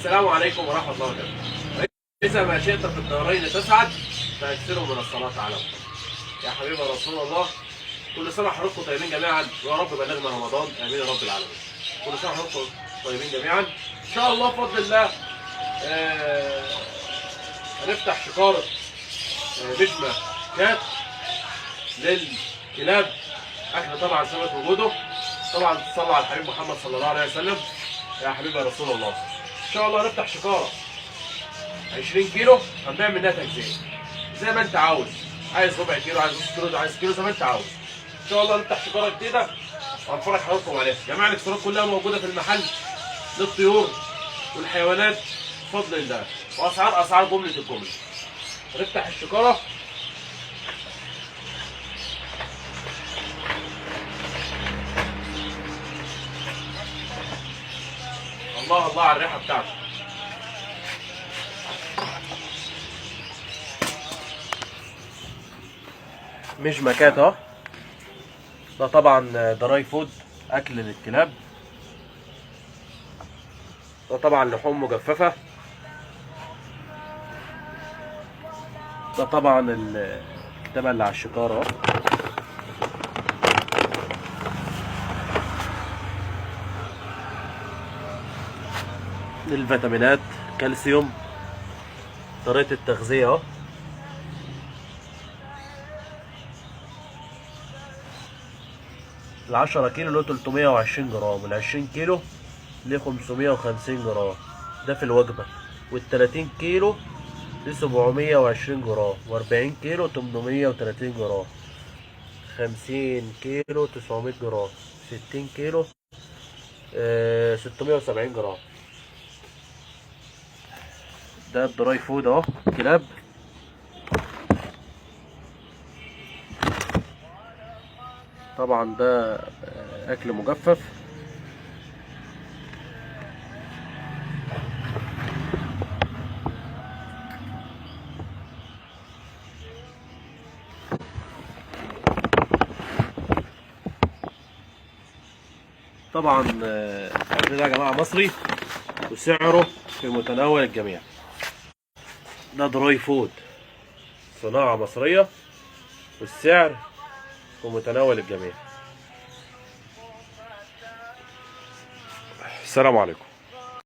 السلام عليكم ورحمة الله وبركاته. إذا ما شئت في الدارين تسعد فأكثروا من الصلاة على محمد. يا حبيب رسول الله، كل سنة وحضراتكم طيبين جميعا، ويا رب بلغنا رمضان، آمين يا رب العالمين. كل سنة وحضراتكم طيبين جميعا. إن شاء الله بفضل الله هنفتح شكارة نجمة كات للكلاب، اكل طبعا سبب وجوده. طبعا تصلوا على الحبيب محمد صلى الله عليه وسلم يا حبيب يا رسول الله. ان شاء الله هنفتح شكاره 20 كيلو، هنبيع منها تجزئه زي ما انت عاوز، عايز ربع كيلو، عايز نص كيلو، عايز كيلو، زي ما انت عاوز. ان شاء الله نفتح شكاره جديدة وهنفرج حضراتكم عليها. جميع الاكسسوارات كلها موجودة في المحل للطيور والحيوانات بفضل الله، واسعار اسعار جملة الجملة. هنفتح الشكاره. الله الله على الريحة بتاعته. مش مكات اهو. ده طبعا dry food، اكل للكلاب. ده طبعا لحوم مجففة. ده طبعا الكتابة اللي على الشكاره اهو. الفيتامينات، كالسيوم، طريقه التغذية اهو. العشرة كيلو له 320 جرام، والعشرين كيلو له 550 جرام، ده في الوجبة. والتلاتين كيلو له 720 جرام، وأربعين كيلو 830 جرام، 50 كيلو 900 جرام، 60 كيلو 670 جرام. ده ال dry food اهو كلاب. طبعا ده اكل مجفف. طبعا الاكل ده يا جماعة مصري وسعره في متناول الجميع. ده dry food صناعة مصرية والسعر في متناول الجميع. السلام عليكم.